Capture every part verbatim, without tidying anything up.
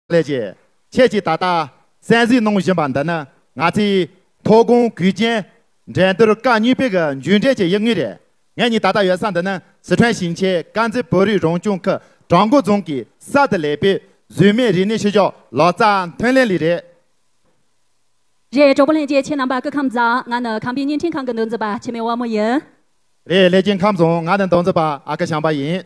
ལས་ཀྱིས་ཁྱེད་ཀྱིས་ད་ལྟ་གསན་གཟིགས་གནང་བཞིན་པ་འདི་ནི་ང་ཚོའི་མཐོ་སྒང་གོས་ཆེན་འགྲན་བསྡུར་སྐབས་གཉིས་པའི་གི་མཇུག་འབྲས་ཀྱི་ཡུལ་དངོས་རེད། ངེད་གཉིས་ད་ལྟ་ཡོད་ས་འདི་ནི་སི་ཁྲོན་ཞིང་ཆེན་དཀར་མཛེས་བོད་རིགས་རང་སྐྱོང་ཁུལ་བྲག་འགོ་རྫོང་གི་གསར་དུ་ལས་པའི་གཟུགས་མེད་རིག་གནས་ཤུལ་བཞག་ལོ་ཙཱ་ཐོན་ལེ་ལི་རེད། རེད། གྲོགས་པོ་ལྷན་རྒྱས་ཁྱེད་རྣམ་པ་སྐུ་ཁམས་བཟང་། ང་ནི་ཁམས་པའི་བརྙན་འཕྲིན་ཁང་གི་མདོ་འཛིན་པ་འཆི་མེད་དབང་མོ་ཡིན། རེད། ལྷན་རྒྱས་ཁམས་བཟང་། ང་ནི་མདོ་འཛིན་པ་ཨ་ཁུ་བྱམས་པ་ཡིན།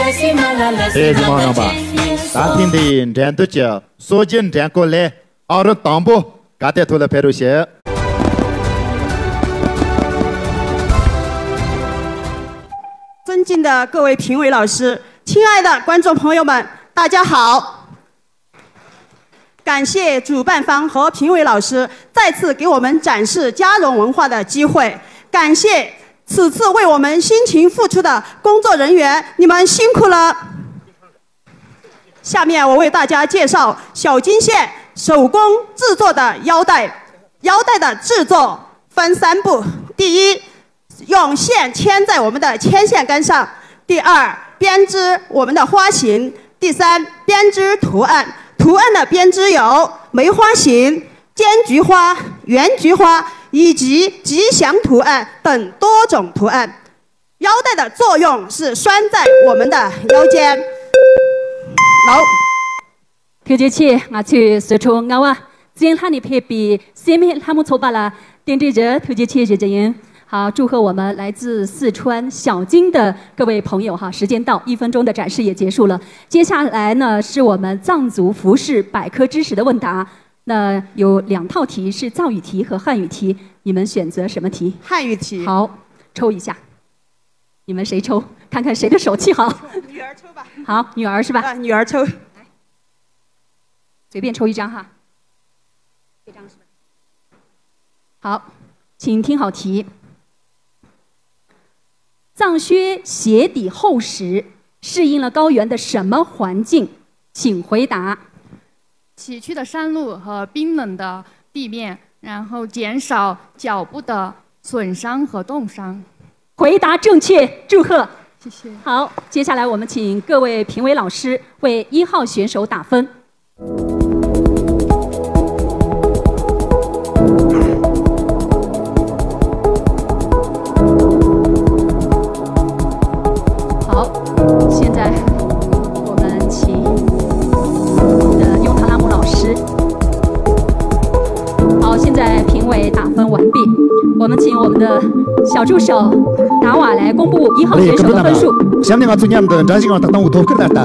ཨེ་ཟི་མ་རྣམ་པ། ད་ཐེངས་འདིའི་འགྲན་བསྡུར་གྱི་སྲོལ་རྒྱུན་འགྲན་བསྐོར་ལས་ཨང་རིམ་དང་པོ་ག་སྟེ་ཐོག་ལ་ཕེབས་རོགས་ཞུ།尊敬的各位评委老师，亲爱的观众朋友们，大家好！感谢主办方和评委老师再次给我们展示嘉农文化的机会，感谢此次为我们辛勤付出的工作人员，你们辛苦了。下面我为大家介绍小金县手工制作的腰带。腰带的制作分三步：第一，用线牵在我们的牵线杆上；第二，编织我们的花型；第三，编织图案。图案的编织有梅花形、煎菊花、圆菊花以及吉祥图案等多种图案。腰带的作用是拴在我们的腰间。 ཐུགས་རྗེ་ཆེ། ང་ཚོའི་ཟི་ཁྲོན་རྔ་བ་བཙན་ལྷ་ནས་ཕེབས་པའི་སེར་སྨད་ལྷ་མོ་ཚོགས་པ་ལ་རྟེན་འབྲེལ་ཞུ། ཐུགས་རྗེ་ཆེ་ཞུ་རྒྱུ་ཡིན། 好，祝贺我们来自四川小金的各位朋友哈。时间到，一分钟的展示也结束了。接下来呢，是我们藏族服饰百科知识的问答。那有两套题，是藏语题和汉语题，你们选择什么题？汉语题。好，抽一下。 你们谁抽？看看谁的手气好。女儿抽吧。好，女儿是吧？啊，女儿抽。随便抽一张哈。这张是吧？好，请听好题。藏靴鞋底厚实，适应了高原的什么环境请回答。崎岖的山路和冰冷的地面，然后减少脚部的损伤和冻伤。回答正确，祝贺。谢谢。好，接下来我们请各位评委老师为一号选手打分。好，现在我们请我们的尤塔拉姆老师。好，现在评委打分完毕，我们请我们的小助手达瓦来公布一号选手的分数。 གཤམ་ནས་ང་ཚོ་མཉམ་དུ་འགྲན་ཞུགས་ཨང་རྟགས་དང་པོའི་ཐོབ་སྐར་ལ་ལྟ།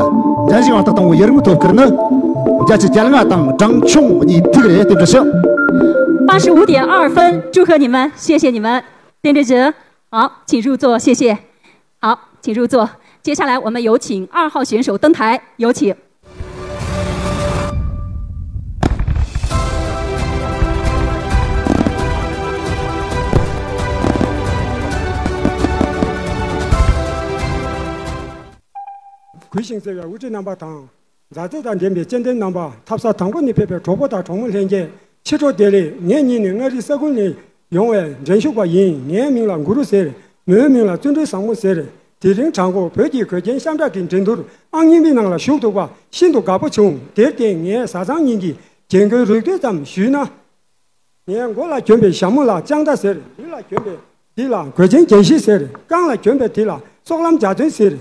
འགྲན་ཞུགས་ཨང་རྟགས་དང་པོ་ཡུ་རོབ་ཐོབ་སྐར་ནི་བརྒྱད་ཅུ་གྱ་ལྔ་དང་གྲངས་ཆུང་གཉིས་ཐིག་རེད། རྟེན་འབྲེལ་ཞུ། 八十五点二分，祝贺你们，谢谢你们。 丁志哲，好，请入座，谢谢。好，请入座。接下来我们有请二号选手登台，有请。 གུས་ཤིང་བརྩེ་བའི་དབུ་ཁྲིད་རྣམ་པ་དང་། མཛའ་བརྩེ་དང་ལྡན་པའི་སྤྱི་འཐུས་རྣམ་པ། འཐབ་ས་དང་པོ་ནས་ཕེབས་པའི་གྲོགས་པོ་དང་གྲོགས་མོ་ལྷན་རྒྱས། ཕྱི་དྲོ་བདེ་ལེགས། ངེད་གཉིས་ནི་མངའ་རིས་ས་ཁུལ་ནས་ཡོང་བའི་འགྲན་ཞུགས་པ་ཡིན། ངའི་མིང་ལ་གུ་རུ་ཟེར། མོའི་མིང་ལ་བརྩོན་འགྲུས་བཟང་མོ་ཟེར། དེ་རིང་དྲང་པོ་བོད་ཀྱི་གོས་རྒྱན་ཤམ་ཐབས་ཀྱི་འགྲན་བསྡུར་ཨང་གཉིས་པའི་ནང་ལ་ཞུགས་ཐུབ་པ་ཤིན་ཏུ་དགའ་པོ་བྱུང་། དེར་བརྟེན་ངས་བཟའ་ཚང་གཉིས་ཀྱི་རྒྱན་གོས་རིགས་གཏོད་ཙམ་ཞུས་ན། ངའི་མགོ་ལ་གྱོན་པའི་ཞྭ་མོ་ལ་ལྕགས་མདའ་ཟེར། ལུས་ལ་གྱོན་པའི་འདི་ལ་གོས་ཆེན་རྒྱན་བཞི་ཟེར། རྐང་ལ་གྱོན་པའི་འདི་ལ་སྲོག་ལམ་འཇའ་ཚོན་ཟེར།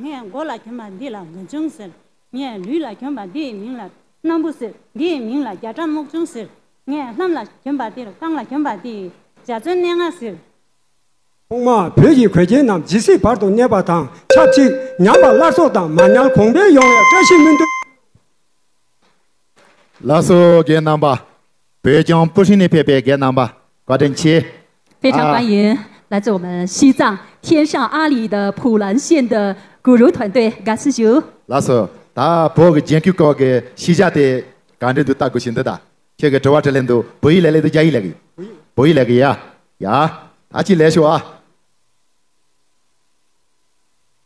ངས་མགོ་ལ་གྱོན་པ་འདི་ལ་ངེས་འབྱུང་ཟེར། ངས་ལུས་ལ་གྱོན་པ་འདིའི་མིང་ལ་སྣམ་བུ་ཟེར། འདིའི་མིང་ལ་རྒྱ་གྲམ་སྨུག་ཆུང་ཟེར། ངས་ལྷམ་ལ་གྱོན་པ་འདིར་རྐང་ལ་གྱོན་པ་འདིའི་འཇའ་ཚོན་སྣ་ལྔ་ཟེར། ཐོག་མར་བོད་ཀྱི་གོས་རྒྱན་རྣམས་ཇི་སྲིད་བར་དུ་གནས་པ་དང་ཆབས་ཅིག་ཉམས་པ་སླར་གསོ་དང་མ་ཉམས་གོང་འཕེལ་ཡོང་བའི་བཀྲ་ཤིས་སྨོན་འདུན། ལགས་སོ། རྒན་རྣམ་པ། བོད་ལྗོངས་སྤུ་ཧྲེང་ནས་ཕེབས་པའི་རྒན་རྣམ་པ། བཀའ་དྲིན་ཆེ། 非常欢迎来自我们西藏天山阿里的普兰县的古如团队，感谢。 ལགས་སོ། ད་བོད་ཀྱི་རྒྱན་གོས་སྐོར་གྱི་ཤེས་བྱ་དེ་ག་འདྲ་འདུག་ལྟ་དགོས་ཤིང་འདི་ད། ཁྱེད་ཀྱི་དྲི་བ་དྲིས་ལན་འདུག་བོད་ཡིག་ལས་ལས་འདུག་རྒྱ་ཡིག་ལས་ཀྱི། བོད་ཡིག་ལས་ཀྱི་ཡ། ཡ། ད་ཅི་ལས་ཤོག་ཨ།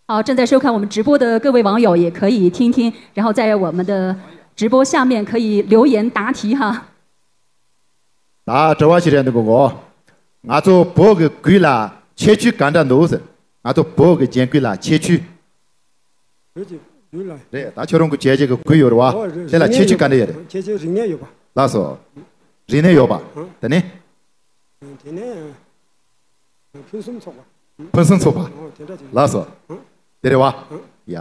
好，正在收看我们直播的各位网友也可以听听，然后在我们的直播下面可以留言答题哈。 ད་དྲི་བ་ཞིག་རེད་འདུག་གོ། ང་ཚོ་བོད་ཀྱི་གོས་ལ་ཁྱད་ཆོས་ག་འདྲ་འདུག་ཟེར། ང་ཚོ་བོད་ཀྱི་རྒྱན་གོས་ལ་ཁྱད་ཆོས། བོད་ཀྱི་གོས་ལ། རེད། ད་ཁྱོད་རང་གི་བྱས་རྗེས་ཀྱི་གོས་ཡོད་རེད་བ། ཨོ་རེད། དེ་ལ་ཁྱད་ཆོས་ག་འདྲ་ཡོད་རེད། ཁྱད་ཆོས་རིག་གནས་ཡོད་པ། ལགས་སོ། རིག་གནས་ཡོད་པ། ཨང་། དེ་ནས། དེ་ནས། ཕུན་སུམ་ཚོགས་པ། ཕུན་སུམ་ཚོགས་པ། ཨོ་དེ་འདྲ་ཅིག་ལགས་སོ། ཨང་། དེ་རེད་བ། ཨང་། ཡ།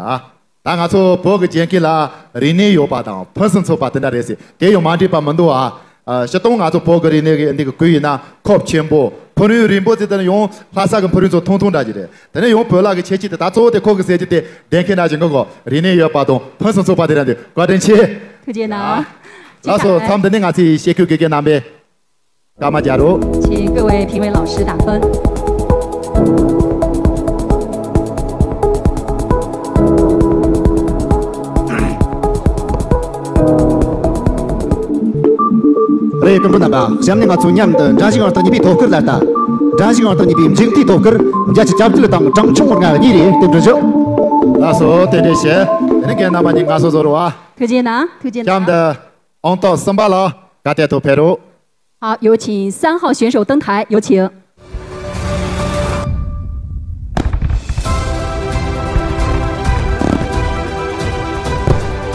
ད་ང་ཚོ་བོད་ཀྱི་རྒྱན་གོས་ལ་རིག་གནས་ཡོད་པ་དང་ཕུན་སུམ་ཚོགས་པ་དེ་འདྲ་རེད་ཟེར། དེ་ཡང་མ་འགྲིག་པ་མི་འདུག་ཨ། ཨ། སྤྱིར་བཏང་ང་ཚོ་བོད་ཀྱི་རིག་གནས་ཀྱི་འདི་གི་གོས་ཡིན་ན་ཁོབ་ཆེན་པོ། ཕུ་རུང་རིང་པོ་ཚེ་དེ་ནི་ཡང་ལྷ་ས་གི་ཕུ་རུང་ཚོ་ཐུང་ཐུང་འདྲ་ཅིག་རེད། དེ་ནས་ཡང་བོད་ལྭ་གི་ཁྱད་ཆོས་དེ་ད་གཙོ་བོ་དེ་ཁོ་གི་ཟེར་རྒྱུ་དེ་བདེན་མཁན་འདྲ་ཅིག་གོ་གོ། རིག་གནས་ཡོད་པ་དང་ཕུན་སུམ་ཚོགས་པ་དེ་འདྲ་འདུག་བཀའ་དྲིན་ཆེ། ཐུགས་རྗེ་གནང་། ལགས་སོ། མཚམས་འདི་ནས་ང་ཚོའི་ཤེས་ཁུལ་དགེ་རྒན་རྣམ་པས། སྐར་མ་རྒྱག་རོགས། 请各位评委老师打分。 རེད། སྤུན་པོ་རྣམ་པ། གཤམ་ནས་ང་ཚོ་མཉམ་དུ་འགྲན་ཞུགས་ཨང་རྟགས་གཉིས་པའི་ཐོབ་སྐར་ལ་ལྟ། འགྲན་ཞུགས་ཨང་རྟགས་གཉིས་པའི་མཇུག་མཐའི་ཐོབ་སྐར་བརྒྱད་ཅུ་གྱ་བརྒྱད་དང་གྲངས་ཆུང་ལྔ་གཉིས་རེད། རྟེན་འབྲེལ་ཞུ། ལགས་སོ། རྟེན་འབྲེལ་ཞུ། དེ་ནས་རྒན་རྣམ་པ་གཉིས་ང་ཚོ་བཟོ་རོགས་ཨ། ཐུགས་རྗེ་གནང་། ཐུགས་རྗེ་གནང་། གཤམ་དུ་ཨང་རྟགས་གསུམ་པ་ལ་ག་དེ་ཐོབ་ཕེབས་རོགས། 好，有请三号选手登台，有请。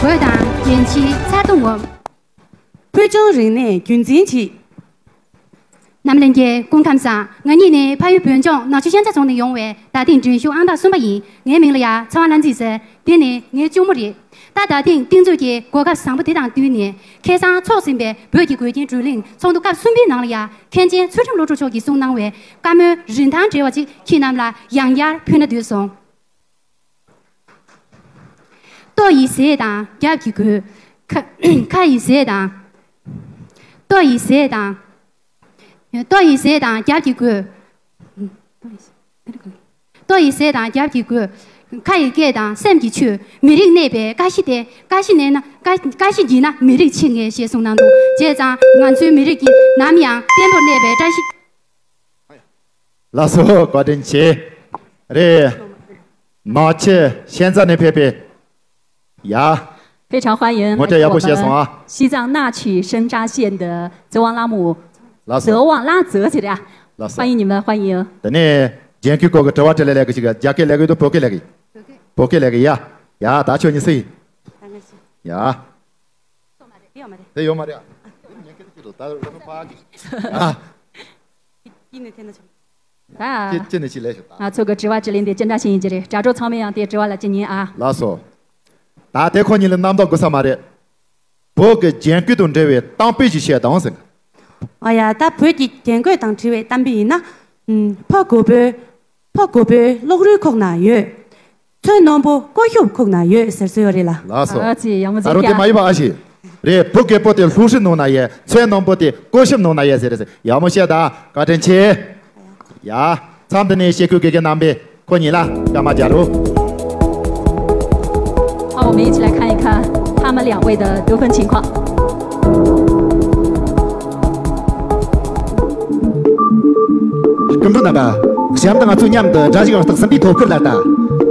གོས་དང་རྒྱན་ཆའི་ཚ་གདུང་ངོམ། ཕུལ་བྱུང་རིག་གནས་རྒྱུན་འཛིན་བྱེད། རྣམ་ལྷན་རྒྱས་སྐུ་ཁམས་བཟང་། ང་གཉིས་ནི་ཕ་ཡུལ་བོད་ལྗོངས་ནག་ཆུ་ཤན་ཚ་རྫོང་ནས་ཡོང་བའི་ད་ཐེངས་འགྲན་ཞུགས་ཨང་རྟགས་གསུམ་པ་ཡིན། ངའི་མིང་ལ་ཡ་ཚེ་དབང་ལྷ་འཛིན་ཟེར། དེ་ནི་ངའི་གཅུང་མོ་རེད། ད་ད་ཐེངས་རྟིང་རྩོད་ཀྱི་གོ་སྐབས་བཟང་པོ་དེ་དང་བསྟུན་ནས་ཁ་སང་འཚོགས་ཟིན་པའི་བོད་ཀྱི་གོས་རྒྱན་བགྲོ་གླེང་ཚོགས་འདུ་སྐབས་གསུམ་པའི་ནང་ལ་ཡ་མཁན་ཆེན་ཚུལ་ཁྲིམས་བློ་གྲོས་མཆོག་གིས་གསུངས་གནང་བའི་བཀའ་མོལ་རིན་ཐང་བྲལ་བ་ཅིག་ཁྱེད་རྣམས་ལ་ཡང་བསྐྱར་ཕུལ་ན་འདོད་སོང་། ལྟོ་ཡི་ཟས་དང་རྒྱབ་ཀྱི་གོས། ཁ་ཁ་ཡི་ཟས་དང་། ལྟོ་ཡི་ཟས་དང་། ལྟོ་ཡི་ཟས་དང་རྒྱབ་ཀྱི་གོས། ལྟོ་ཡི་ཟས་དང་རྒྱབ་ཀྱི་གོས། ཁ་ཡི་སྐད་དང་སེམས་ཀྱི་ཆོས། མི་རིགས་གནས་པའི་ཀ་བཞི་སྟེ། ཀ་བཞི་གནས་ན་ཀ་ཀ་བཞི་འགྱིས་ན་མི་རིགས་འཆི་ངེས་ཞེས་གསུངས་གནང་འདུག་བྱས་ཙང་ང་ཚོའི་མི་རིགས་ཀྱིས་ནམ་ཡང་བརྟན་པོར་གནས་པའི་བཀྲ་ཤིས། ལགས་སོ། བཀའ་དྲིན་ཆེ། རེད། ནག་ཆུ་ཤན་རྩ་ནས་ཕེབས་པའི། ཡ། 非常欢迎，我这也不写送啊。来自我们西藏纳曲声扎县的泽旺拉姆，ལགས་སོ། 泽旺拉则，姐姐啊，ལགས་སོ། 欢迎你们，欢迎。དེ་ནས་རྒྱན་སྐུའི་སྐོར་གྱི་དྲི་བ་དྲིས་ལན་ལས་ཀྱི་ཞིག་རྒྱ་སྐད་ལས་ཀྱི་འདུག་བོད་སྐད་ལས་ཀྱི། བོད་སྐད་ལས་ཀྱི་ཡ། ཡ་ད་ཁྱོད་གཉིས་སུ་ཡིན། ཡ། དེ་ཡོད་མ་རེད་ཨ། ད། ཅི་ཅི་ནས་ཅི་ལས་ཤོད་ད། ང་ཚོ་གི་དྲི་བ་དྲིས་ལན་དེ་ཅི་འདྲ་ཞིག་ཡིན་གྱི་རེད། དྲ་གྲོགས་ཚང་མས་ཡང་དེ་དྲི་བ་ལ་ཅི་ཉན་ཨ། ལགས་སོ། ད་དེ་ཁོ་གཉིས་ལ་རྣམ་རྟོག་དགོས་ས་མ་རེད། བོད་ཀྱི་རྒྱན་སྐུ་དང་འབྲེལ་བའི་གཏམ་དཔེ་ཞིག་བཤད་དང་ཟེར། ཨ་ཡ། ད་བོད་ཀྱི་རྒྱན་གོས་དང་འབྲེལ་བའི་གཏམ་དཔེ་ཡིན་ན། ཨུམ། ཕ་རྒོད་པོའི། ཕ་རྒོད་པོའི་གློག་རུས་ཁོག་ན་ཡོད། ཚོན་སྣུམ་པོ་ཀོ་ཤུབས་ཁོག་ན་ཡོད་ཟེར་སྲོལ་ཡོད་རེད་ལ། ལགས་སོ། ཨ་ཙི་ཡག་མོ་ད་རུང་དེ་མ་ཡིན་པ་ཨ་ཞིག་རེད། བུ་རྒད་པོ་དེ་ལྷུ་ཧྲི་ནང་ན་ཡོད། ཚོན་སྣུམ་པོ་དེ་ཀོ་ཤུབས་ནང་ན་ཡོད་ཟེར་རེད་ཟེར། ཡག་མོ་བཤད་ད། བཀའ་དྲིན་ཆེ། ཡ། མཚམས་འདི་ནས་ཤེས་ཁུལ་དགེ་རྒན་རྣམ་པས་ཁོ་གཉིས་ལ་སྐར་མ་རྒྱག་རོགས། 好，我们一起来看一看他们两位的得分情况。 སྐུ་མགྲོན་རྣམ་པ། གཤམ་དུ་ང་ཚོས་མཉམ་དུ་འགྲན་ཞུགས་ཨང་རྟགས་གསུམ་པའི་ཐོབ་སྐར་ལ་ལྟ།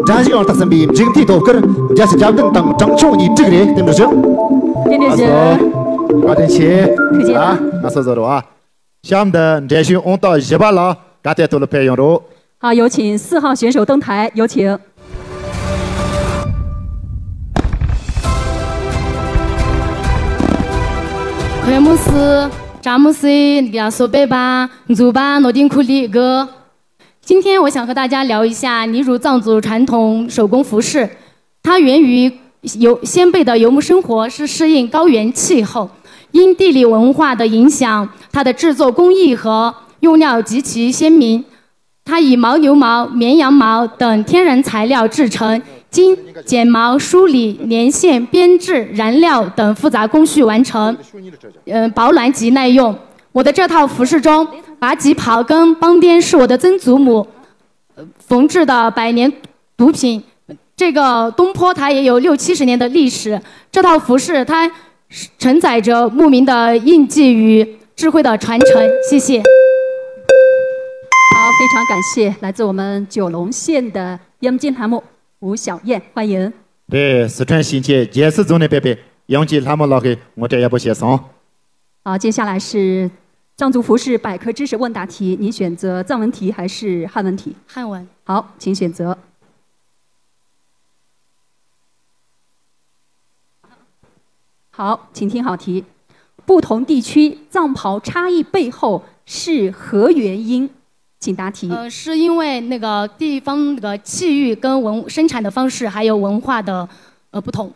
འགྲན་ཞུགས་ཨང་རྟགས་གསུམ་པའི་མཇུག་མཐའི་ཐོབ་སྐར་བརྒྱ་ཆ་གྱ་བདུན་དང་གྲངས་ཆུང་གཉིས་དྲུག་རེད། རྟེན་འབྲེལ་ཞུ། 点点 ལགས་སོ། བཀའ་དྲིན་ཆེ། 推荐 ཨ། ང་ཚོ་བཟོ་རོགས་ཨ། གཤམ་དུ་འགྲན་ཞུགས་ཨང་རྟགས་བཞི་པ་ལ་ག་དེ་ཐོག་ལ་ཕེབས་ཡོང་རོགས། 好，有请四号选手登台，有请。 གོས་མོ་སི། གྲ་མོ་སི། ཡ་སོ་པེ་པ། མཛུ་པ་ནོ་ཏིང་ཁུ་ལི་གི། 今天我想和大家聊一下尼汝藏族传统手工服饰，它源于游，先辈的游牧生活，是适应高原气候。因地理文化的影响，它的制作工艺和用料极其鲜明。它以牦牛毛、绵羊毛等天然材料制成，经剪毛、梳理、捻线、编织、染料等复杂工序完成，嗯，保暖及耐用。我的这套服饰中，拔吉袍跟邦边是我的曾祖母 缝制的百年独品。这个东坡它也有六七十年的历史，这套服饰它承载着牧民的印记与智慧的传承。谢谢。 好，非常感谢来自我们九龙县的央金栏目吴小燕，欢迎。 དེ་སི་ཁྲོན་ཞིང་ཆེན་རྒྱལ་སྲིད་རྫོང་ནས་ཕེབས་པའི་ཡང་ཅིན་ལྷ་མོ་ལགས་ཀྱིས་ངོ་སྤྲོད་ཡག་པོ་བྱས་སོང་། 好，接下来是藏族服饰百科知识问答题，你选择藏文题还是汉文题？汉文。好，请选择。 好，请听好题。不同地区藏袍差异背后是何原因？请答题。呃，是因为那个地方那个气域跟文，生产的方式，还有文化的，呃，不同。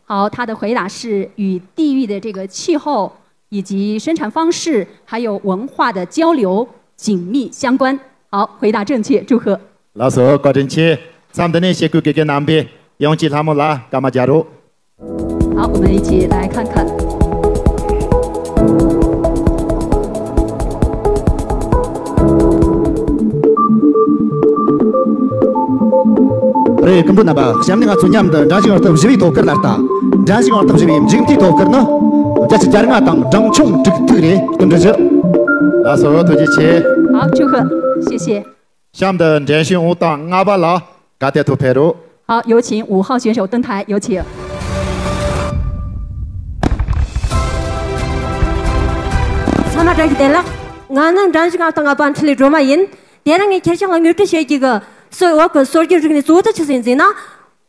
好，他的回答是与地域的这个气候以及生产方式，还有文化的交流紧密相关。好，回答正确，祝贺。 ལགས་སོ། བཀའ་དྲིན་ཆེ། མཚམས་འདི་ནས་ཤེས་ཁུལ་དགེ་རྒན་རྣམ་པས་ཡང་ཅིན་ལྷ་མོ་ལ་སྐར་མ་རྒྱག་རོགས། 好，我们一起来看看。 རེད། སྐུ་མགྲོན་རྣམ་པ། གཤམ་ནས་ང་ཚོ་མཉམ་དུ་འགྲན་ཞུགས་ཨང་རྟགས་བཞི་པའི་ཐོབ་སྐར་ལ་ལྟ། འགྲན་ཞུགས་ཨང་རྟགས་བཞི་པའི་མཇུག་མཐའི་ཐོབ་སྐར་ནི་བརྒྱ་ཆ་གྱ་ལྔ་དང་གྲངས་ཆུང་དྲུག་ཐིག་རེད། རྟེན་འབྲེལ་ཞུ། ལགས་སོ། ཐུགས་རྗེ་ཆེ། 好，祝贺，谢谢。 གཤམ་དུ་འགྲན་ཞུགས་ཨང་རྟགས་ལྔ་པ་ལ་ག་དེ་ཐོག་ཕེབས་རོགས། 好，有请五号选手登台，有请。 ཚང་མ་བཀྲ་ཤིས་བདེ་ལེགས། ང་ནི་འགྲན་ཞུགས་ཨང་རྟགས་ལྔ་པ་འཕྲིན་ལས་སྒྲོལ་མ་ཡིན། དེ་རིང་ངས་ཁྱེད་ཅག་ལ་ངོ་སྤྲོད་བྱེད་རྒྱུ་གི་སོ་འོག་གི་སྲོལ་རྒྱུན་རིག་གནས་གཙོ་བོ་དེ་ཆི་ཟིག་ཡིན་ཟེར་ན།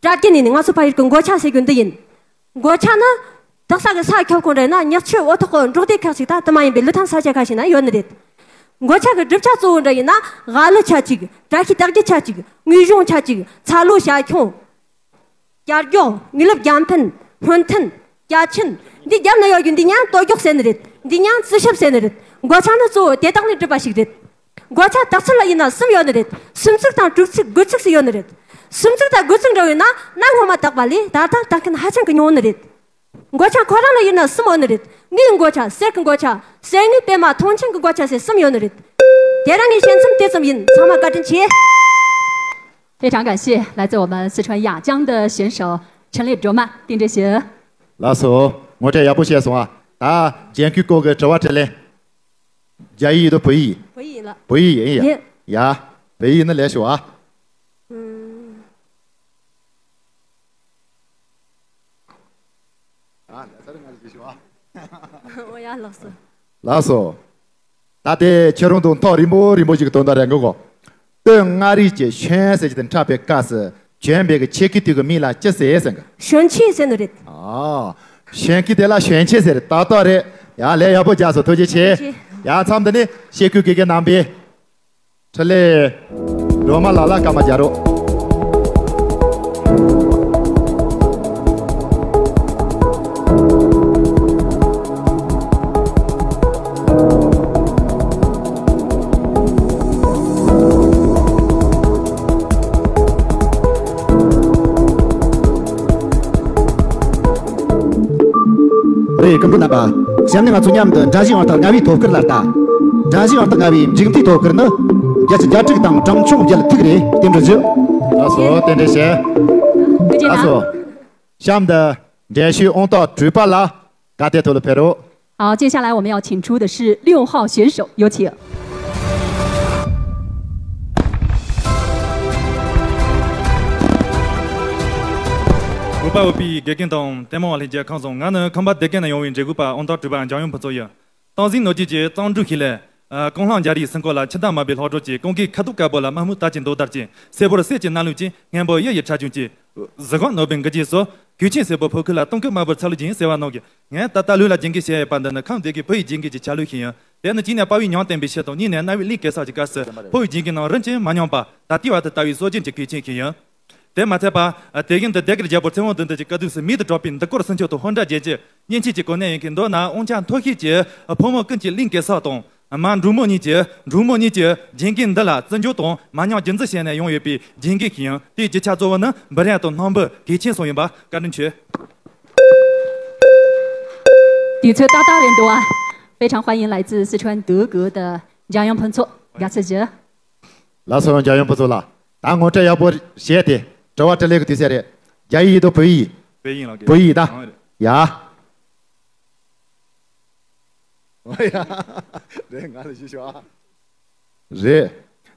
གྲྭ་རྒན་ནས་ནི་ང་ཚོ་ཕ་ཡུལ་གི་མགོ་ཆ་ཟེར་རྒྱུ་འདི་ཡིན། མགོ་ཆ་ནི་དག་ས་གི་ས་ཁྱབ་ཁོངས་རེད་ན། ཉག་ཆུ་འོ་ཐོག་གི་འབྲོག་སྡེ་ཁག་ཅིག་དང་དེ་མ་ཡིན་པའི་ལི་ཐང་ས་ཆ་ཁག་ཅིག་ན་ཡོད་ནི་རེད། མགོ་ཆ་གི་གྲུབ་ཆ་གཙོ་བོ་འདྲ་ཡིན་ན། ཝ་ལི་ཆ་གཅིག་བཀྲ་ཤིས་རྟགས་བརྒྱད་ཆ་གཅིག་དངུལ་གཞོང་ཆ་གཅིག་ཚ་ལོ་ཞྭ་ཁྱུང་། རྒྱ་སྒྱོགས། ངོས་ལེབ་རྒྱ་འཕེན། སྔོན་ཐུན། རྒྱ་ཆེན། འདི་རྒྱབ་ན་ཡོད་རྒྱུ་འདི་མྱང་ལྟོ་སྒྱོགས་ཟེར་ནི་རེད། འདི་མྱང་རྩི་ཤབ་ཟེར་ནི་རེད། མགོ་ཆ་ནི་གཙོ་བོ་དེ་དག་ལས་གྲུབ་པ་ཞིག་རེད། མགོ་ཆ་དག་ཚིག་ལ་ཡིན་ན་གསུམ་ཡོད་ནི་རེད། སུམ་ཚིག་དང་དྲུག་ཚིག་དགུ་ཚིག་སུ་ཡོད་ནི་རེད། སུམ་ཚིག་དང་དགུ་ཚིག་འདྲ་ཡོད་ན་གནའ་སྔོན་མ་དག་པ་ལས་ད་ལྟ་དག་མཁན་ཧ་ཅང་གི་ཉུང་ནི་རེད། མགོ་ཆ་ཁོ་རང་ལ་ཡིན་ན་གསུམ་ཡོད་ནི་རེད། དངུལ་མགོ་ཆ། གསེར་གྱི་མགོ་ཆ། གསེར་དངུལ་པད་མ་མཐོང་ཆེན་གྱི་མགོ་ཆ་ཟེར་གསུམ་ཡོད་ནི་རེད། དེ་རིང་ངས་བཤད་མཚམས་དེ་ཙམ་ཡིན། ཚང་མ་བཀའ་དྲིན་ཆེ། 非常感谢来自我们四川雅江的选手陈丽卓玛、丁志行。 ལགས་སོ། ངོ་སྤྲོད་ཡག་པོ་བྱས་སོང་ཨ། ད་རྒྱན་གོས་སྐོར་གྱི་དྲི་བ་དྲིས་ལན། རྒྱ་ཡིག་ཡིན་དང་བོད་ཡིག་ཡིན། བོད་ཡིག་ཡིན་ལ། བོད་ཡིག་ཡིན་ཡ། ཡིན། ཡ། བོད་ཡིག་ནི་ལས་ཤོག་ཨ། ཨུམ། ཨོ་ཡ་ལགས་སོ། ལགས་སོ། ད་དེ་ཁྱེད་རང་ཚོ་ཐག་རིང་པོ་རིང་པོ་ཞིག་གི་དོན་དག་རེད་འགོ་གོ། སྟོད་མངའ་རིས་ཀྱི་ཤན་ཟེར་གྱི་དེ་འཁྲབ་པའི་སྐབས་སུ་གྱོན་པའི་གི་ཆས་ཀྱི་དུས་ཀྱི་མིང་ལ་ཅི་ཟེར་ཟེར་གི། ཞོན་ཆས་ཟེར་ནི་རེད། ཨ། ཞོན་ཀི་དེ་ལ་ཞོན་ཆས་ཟེར། ཏག་ཏག་རེད། ཡ་ལས་ཡག་པོ་རྒྱག་སོང་། ཐུགས་རྗེ་ཆེ། ཐུགས་རྗེ་ཆེ། ཡ་མཚམས་འདི་ནས་ཤེས་ཁུལ་དགེ་རྒན་རྣམ་པས། འཕྲིན་ལས་སྒྲོལ་མ་ལགས་ལ་སྐར་མ་རྒྱག་རོགས། རེད། སྐུ་མགྲོན་རྣམ་པ། གཤམ་ནས་ང་ཚོ་མཉམ་དུ་འགྲན་ཞུགས་ཨང་རྟགས་ལྔ་བའི་ཐོབ་སྐར་ལ་ལྟ། འགྲན་ཞུགས་ཨང་རྟགས་ལྔ་བའི་མཇུག་མཐའི་ཐོབ་སྐར་ནི། བརྒྱད་ཅུ་གྱ་དྲུག་དང་གྲངས་ཆུང་བརྒྱད་ཐིག་རེད། རྟེན་འབྲེལ་ཞུ། ལགས་སོ། རྟེན་འབྲེལ་ཞུ། ཐུགས་རྗེ་ལགས་སོ། གནང་། གཤམ་དུ་འགྲན་ཞུགས་ཨང་རྟགས་དྲུག་པ་ལ་ག་དེ་ཐོག་ལ་ཕེབས་རོགས། 好，接下来我们要请出的是六号选手，有请。 གུས་པ་འོས་པའི་དགེ་རྒན་དང་ལྟད་མོ་བ་ལྷན་རྒྱས་ཁམས་བཟང་། ང་ནི་ཁམས་པ་སྡེ་དགེ་ནས་ཡོང་བའི་འདྲེ་རྒོད་པ་ཨང་རྟགས་དྲུག་པ་འཇམ་དབྱངས་ཕུན་ཚོགས་ཡིན། སྟངས་འཛིན་ནོར་རྒྱས་ཀྱི་གཙང་སྦྲ་ཞིག་ལས། ཨ། གོང་ལྷ་འཇའ་རིས་སེང་གོ་ལ། འཆི་བདག་མ་བུའི་ལྷོ་བྲག་ཅན། ཀུན་དགའི་ཁ་དོག་དཀར་པོ་ལ། མ་རྨོས་རྟ་ཅན་མདོག་དར་ཅན། སེར་པོར་གསེར་གྱི་སྣ་ལུག་ཅན། སྔོན་པོ་གཡུ་ཡི་ཁྲ་ཆུང་ཅན། གཟི་གོང་ནོར་བུའི་མགུལ་གྱིས་གསོལ། གོས་ཆེན་སེར་པོ་ཕོ་ཁུག་ལ། གཏམ་སྐད་དམར་པོར་ཚ་ལུ་ཅན། སེར་བ་ནག་གི། ངས་ད་ལྟ་ལུས་ལ་སྦྱིན་སྐད་བཤད་ཡོད་པ་འདི་ནི་ཁམས་སྡེ་དགེའི་བུ་ཡི་སྦྱིན་སྐད་ཀྱི་ཆ་ལུགས་ཤིག་ཡིན། དེ་ནི་གཅིག་ནས་དཔའ་བོའི་ཉམས་བསྟན་པའི་ཕྱིར་དང་། གཉིས་ནས་རྣ་བའི་གླིང་གེ་སར་གྱི་སྐབས་སུ་ཕོ་བའི་སྦྱིན་སྐད་རྣམས་རིན་ཆེན་མ་ཉམས་པ། ད་ལྟའི་བར་དུ་ལྟ་བའི་སྲོལ་རྒྱུན་གྱི་གོས་ཆེན་ཞིག་ཡིན། དེ་མ་ཚད་པ། དེ་བཞིན་དུ་སྡེ་དགེ་རྒྱལ་པོ་ཚེ་དབང་བདུད་འདུལ་གྱི་བཀའ་བསྡུས་སུ་མིང་དུ་གྲགས་པའི་འདི་སྐོར་སུམ་ཅུ་དང་ཧོར་འདྲ་རྒྱལ་གྱི་གཉེན་ཆེན་གྱི་གོ་གནས་ཡིན་མཁན། མདོར་ན་དབང་ཆ་མཐོ་ཤོས་ཀྱི་ཕོ་མོ་ཀུན་གྱི་གླིང་གེ་སར་དང་། མ་འབྲུག་མོ་གཉིས་ཀྱི། འབྲུག་མོ་གཉིས་ཀྱི་སྦྱིན་སྐད་འདི་ལ་བརྩི་འཇོག་དང་མ་ཉམས་རྒྱུན་འཛིན་བྱས་ནས་ཡོང་ཡོད་པའི་སྦྱིན་སྐད་ཞིག་ཡིན། དེའི་རྒྱུ་ཆ་གཙོ་བོ་ནི་འབུམ་རམས་དང་སྣམ་བུ་གོས་ཆེན་སོགས་ཡིན་པ་བཀའ་དྲིན་ཆེ། 的确大大人多啊，非常欢迎来自四川德国的江阳彭措，感谢姐。 ལགས་སོ། འཇམ་དབྱངས་ཕུན་ཚོགས་ལགས། ད་ངོ་སྤྲོད་ཡག་པོ་བྱས་ཏེ། དྲི་བ་དྲིས་ལན་གྱི་དུས་ཚོད་རེད། རྒྱ་ཡིག་ཡིན་དང་བོད་ཡིག་བོད་ཡིག་ལགས། བོད་ཡིག་ད། ཨང་རེད། ཡ། ཨོ་ཡ། རེད། ང་ལ་ཞུ་ཞུ་ཨ། རེད།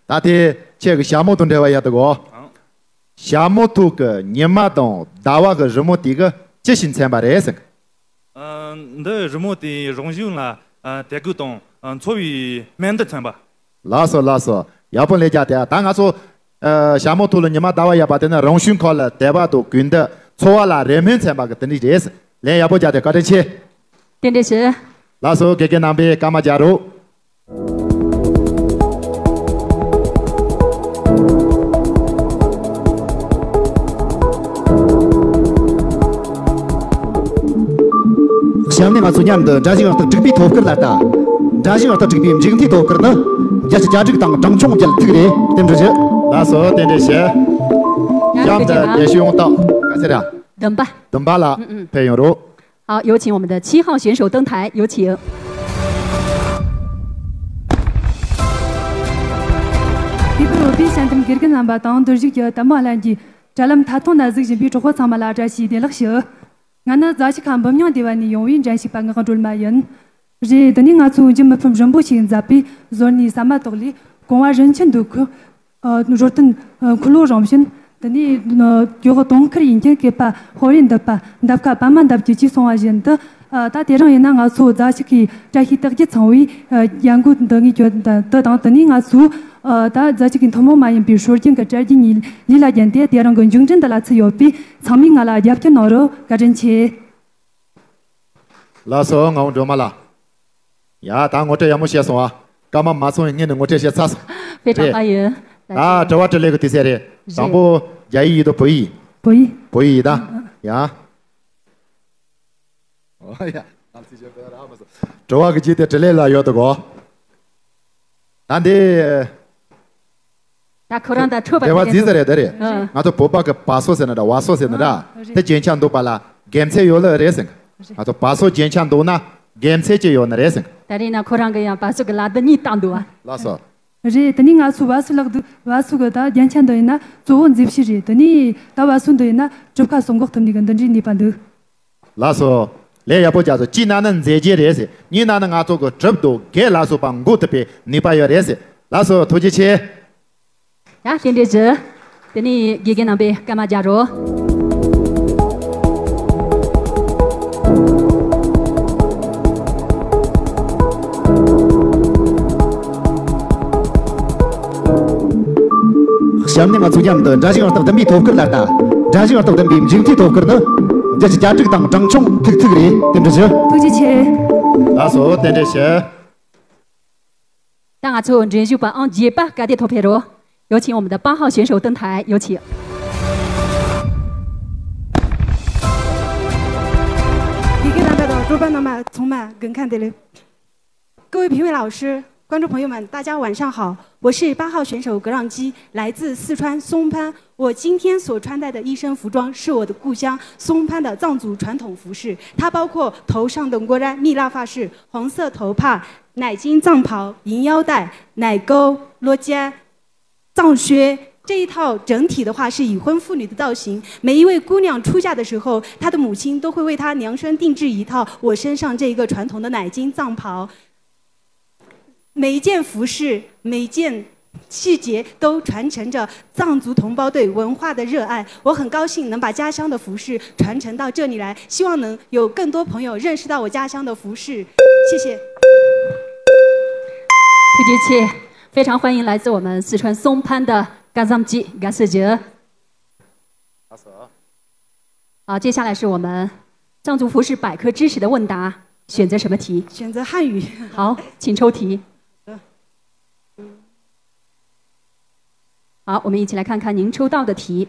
ད་དེ་ཁྱེད་ཀྱི་ཞྭ་མོ་དང་འབྲེལ་བ་ཡོད་དོ་གོ། ཨང་། ཞྭ་མོ་ཐོག་གི་ཉི་མ་དང་ཟླ་བ་གི་རི་མོ་དེ་གི་ཅི་ཞིག་མཚོན་པ་རེད་ཟེར། ཨ། འདི་རི་མོ་དེའི་རང་བྱུང་ལ། ཨ། དད་གུས་དང་། ཨ། འཚོ་བའི་སྨན་འདི་མཚོན་པ། ལགས་སོ་ལགས་སོ། ཡག་པོ་ལས་རྒྱག་དེ། ད་ང་ཚོ། ཨ། ཞྭ་མོ་ཐོག་ལ་ཉི་མ་ཟླ་བ་ཡོད་པ་དེ་ནི་རང་བྱུང་ཁོག་ལ་དད་པ་དང་གུས་འདུད། འཚོ་བ་ལ་རེ་སྨོན་མཚོན་པ་གི་དེ་འདྲ་རེད། ལན་ཡག་པོ་རྒྱག་དེ། བཀའ་དྲིན་ཆེ། རྟེན་འབྲེལ་ཞུ། ལགས་སོ། དགེ་རྒན་རྣམ་པས་སྐར་མ་རྒྱག་རོགས། གཤམ་ནས་ང་ཚོ་མཉམ་དུ་འགྲན་ཞུགས་ཨང་རྟགས་དྲུག་པའི་ཐོབ་སྐར་ལ་ལྟ། འགྲན་ཞུགས་ཨང་རྟགས་དྲུག་པའི་མཇུག་མཐའི་ཐོབ་སྐར་ནི། བརྒྱད་ཅུ་གྱ་དྲུག་དང་གྲངས་ཆུང་བརྒྱད་ཐིག་རེད། རྟེན་འབྲེལ་ཞུ། ལགས་སོ། རྟེན་འབྲེལ་ཞུ། གཤམ་དུ་འགྲན་ཞུགས་ཨང་རྟགས་ག་ཚད་རེད། བདུན་པ། བདུན་པ་ལ། ཨུ་ཨུ། ཕེབས་ཡོང་རོགས། 好，有请我们的七号选手登台，有请。 དེ་བར་བོད་པའི་ཞལ་འདེམས་དགེ་རྒན་རྣམ་པ་དང་། མདོ་གཞུག་གི་ལྟད་མོ་ལྷན་རྒྱས། དྲ་ལམ་མཐའ་ཐང་ན་གཟིགས་བཞིན་པའི་གྲོགས་པོ་ཚང་མ་ལ་བཀྲ་ཤིས་བདེ་ལེགས་ཞུ། ང་ནི་རྫ་ཆུ་ཁ་འབུམ་རྙིང་སྡེ་བ་ནས་ཡོང་བའི་འགྲན་ཞུགས་པ་ངག་སྒྲོལ་མ་ཡིན། རེད། འདི་ནས་ང་ཚོས་འཇུ་མི་ཕམ་རིན་པོ་ཆེས་མཛད་པའི་ཟོར་ནས་ཟ་མ་ཏོག་ལས་གོང་བ་རིན་ཆེན་འདོད་ཁུལ། ཨ། རོལ་སྟོན། ཨ། འཁོར་ལོ་རང་བཞིན། དེ་ནས། ཨ། གྱོད་དོང་ཁུར་ཡིན་མཁན་སྐེད་པ་ཕོ་བའི་འདབ་པ། འདབ་ཁ་པདྨ་འདབ་ཀྱི་ཅེས་གསུངས་པ་བཞིན་དུ། ཨ། ད་དེ་རིང་ཡིན་ན་ང་ཚོ་རྫ་ཆུ་ཁའི་བཀྲ་ཤིས་རྟགས་བརྒྱད་ཚང་བའི། ཨ། ཡན་གོ་འདི་ངའི་གྱོད་འདི་དང་། དེ་ནས་ང་ཚོས། ཨ། ད་རྫ་ཆུ་ཁའི་ཐུན་མོང་མ་ཡིན་པའི་སྲོལ་རྒྱུན་གྱི་གྲྭ་རྒྱུན་གཉིས་ལུས་ལ་བརྒྱན་ཏེ། དེ་རིང་གི་མཇུག་འབྲས་འདི་ལ་ཚུད་ཡོད་པས། ཚང་མས་ང་ལ་རྒྱབ་སྐྱོར་གནང་རོགས། བཀའ་དྲིན་ཆེ། ལགས་སོ། ངག་དབང་སྒྲོལ་མ་ལགས། ཡ། ད་ངོ་སྤྲོད་ཡག་མོ་བྱས་སོང་ཨ། སྐར་མ་མ་སོང་བའི་སྔོན་ནས་ངོ་སྤྲོད་བྱས་ཚར་སོང་། དཔེ་དྲག་པ་ཡོད། རེད། ད་དྲི་བ་དྲིས་ལན་གྱི་དུས་ཚོད་རེད། རེད། དང་པོ་རྒྱ་ཡིག་ཡིན་དང་བོད་ཡིག་བོད་ཡིག་བོད་ཡིག་ད། ཡ། ཨོ་ཡ། དྲི་བ་གི་རྗེས་དེ་དྲིས་ལན་ལ་ཡོད་དོ་གོ། ད་འདི། ད་ཁོ་རང་དང་འཕྲོད་པ་འབྲེལ་བ་དེ་རྫིག་ས་རེད། དེ་རེད། ཨ། ང་ཚོ་བོད་པ་གི་བ་སོ་ཟེར་ན་འདྲ། བ་སོ་ཟེར་ན་འདྲ། ཨ། རེད། དེ་རྒྱན་ཆ་འདུག་པ་ལ་དགེ་མཚན་ཡོད་ལེ་རེད་ཟེར། ང་ཚོ་བ་སོ་རྒྱན་ཆ་འདུག་ན་དགེ་མཚན་ཅི་ཡོད་ནི་རེད་ཟེར། ད་རེས་ན་ཁོ་རང་གི་ཡང་བ་སོ་གི་ལག་རྡུལ་གཉིས་བཏགས་འདུག་བ། ལགས་སོ། རེད། དེ་ནས་ང་ཚོ་བ་སོ་ལག་རྡུལ། བ་སོ་གི་ད་རྒྱན་ཆ་འདི་ཡིན་ན་གཙོ་བོ་མཛེས་བྱེད་རེད། དེ་ནས་ད་བ་སོ་འདི་ཡིན་ན་གྲུབ་ཁ་སྲུང་འགོག་ཐུབ་ནི་གི་འདི་འདྲའི་ནུས་པ་འདུག་ལགས་སོ། ལས་ཡག་པོ་རྒྱག་སོང་། གཅིག་ན་ནི་མཛེས་རྒྱན་རེད་ཟེར། གཉིས་ན་ནི་ང་ཚོ་གི་གྲུབ་དང་རྒྱན་ལ་སོགས་པ་འགོག་ཐུབ་པའི་ནུས་པ་ཡོད་རེད་ཟེར། ལགས་སོ། ཐུགས་རྗེ་ཆེ། ཡ། རྟེན་འབྲེལ་ཞུ། དེ་ནས་དགེ་རྒན་རྣམ་པས་སྐར་མ་རྒྱག་རོགས། གཤམ་ནས་ང་ཚོ་མཉམ་དུ་འདྲ་བཞིན་ཨང་རྟགས་བདུན་པའི་ཐོབ་སྐར་ལ་ལྟ། འདྲ་བཞིན་ཨང་རྟགས་བདུན་པའི་མཇུག་མཐའི་ཐོབ་སྐར་ནི། བརྒྱ་ཆ་གྱ་དྲུག་དང་གྲངས་ཆུང་ཐིག་ཐིག་རེད། རྟེན་འབྲེལ་ཞུ། ཐུགས་རྗེ་ཆེ། ལགས་སོ། རྟེན་འབྲེལ་ཞུ། ད་ང་ཚོ་འགྲན་ཞུགས་པ་ཨང་བརྒྱད་པ་ག་དེ་ཐོབ་ཕེབས་རོགས། 有请我们的八号选手登台，有请。 各位评委老师、观众朋友们，大家晚上好，我是八号选手葛让基，来自四川松潘。我今天所穿戴的一身服装是我的故乡松潘的藏族传统服饰，它包括头上的 ngora 蜜蜡发饰、黄色头帕、乃金藏袍、银腰带、乃沟、罗肩、 藏靴。这一套整体的话是已婚妇女的造型，每一位姑娘出嫁的时候，她的母亲都会为她量身定制一套我身上这一个传统的乃金藏袍。每一件服饰，每一件细节都传承着藏族同胞对文化的热爱。我很高兴能把家乡的服饰传承到这里来，希望能有更多朋友认识到我家乡的服饰。谢谢。 ཐུགས་རྗེ་ཆེ། 非常欢迎来自我们四川松潘的 Kazamji Gaseje。 好，接下来是我们藏族服饰百科知识的问答，选择什么题？选择汉语。好，请抽题。好，我们一起来看看您抽到的题：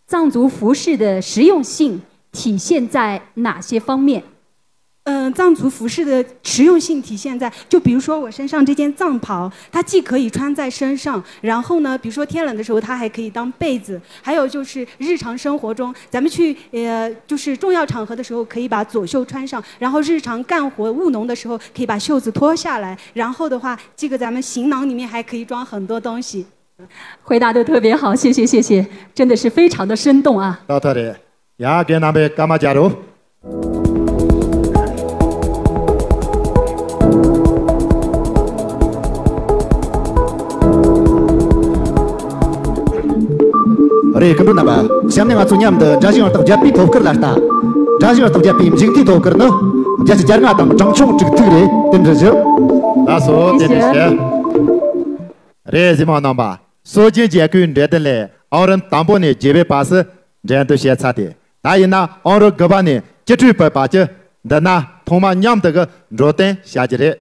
藏族服饰的实用性体现在哪些方面？ 嗯，藏族服饰的实用性体现在，就比如说我身上这件藏袍，它既可以穿在身上，然后呢，比如说天冷的时候，它还可以当被子，还有就是日常生活中，咱们去呃，就是重要场合的时候，可以把左袖穿上，然后日常干活务农的时候，可以把袖子脱下来，然后的话，这个咱们行囊里面还可以装很多东西。 回答得特别好，谢谢谢谢，真的是非常的生动啊。 ད་ཐོ་རེད། ཡ་རྒན་རྣམ་པས་སྐར་མ་རྒྱག་རོགས། རེད། སྐུ་མགྲོན་རྣམ་པ། གཤམ་ནས་ང་ཚོ་མཉམ་དུ་འདྲ་བཞིན་ཨང་རྟགས་བརྒྱད་པའི་ཐོབ་སྐར་ལ་ལྟ། འདྲ་བཞིན་ཨང་རྟགས་བརྒྱད་པའི་མཇུག་མཐའི་ཐོབ་སྐར་ནི། བརྒྱ་ཆ་གྱ་ལྔ་དང་གྲངས་ཆུང་དྲུག་ཐིག་རེད། རྟེན་འབྲེལ་ཞུ། ལགས་སོ། རྟེན་འབྲེལ་ཞུ། རེད། གཟིགས་མོ་རྣམ་པ། སྲོལ་རྒྱུན་རྒྱལ་ཁབ་འགྲོ་དོན་ལས་ཨང་རིམ་དང་པོ་ནས་བརྒྱད་པའི་བར་སུ་འགྲན་བསྡུར་བྱས་ཚར་ཏེ། ད་ཡིན་ན་ཨང་རིམ་དགུ་པ་ནས་བཅུ་དྲུག་པའི་བར་གྱི་འདི་ན་ཐོག་མ་མཉམ་དུ་གི་འགྲོ་དོན་བྱ་རྒྱུ་རེད།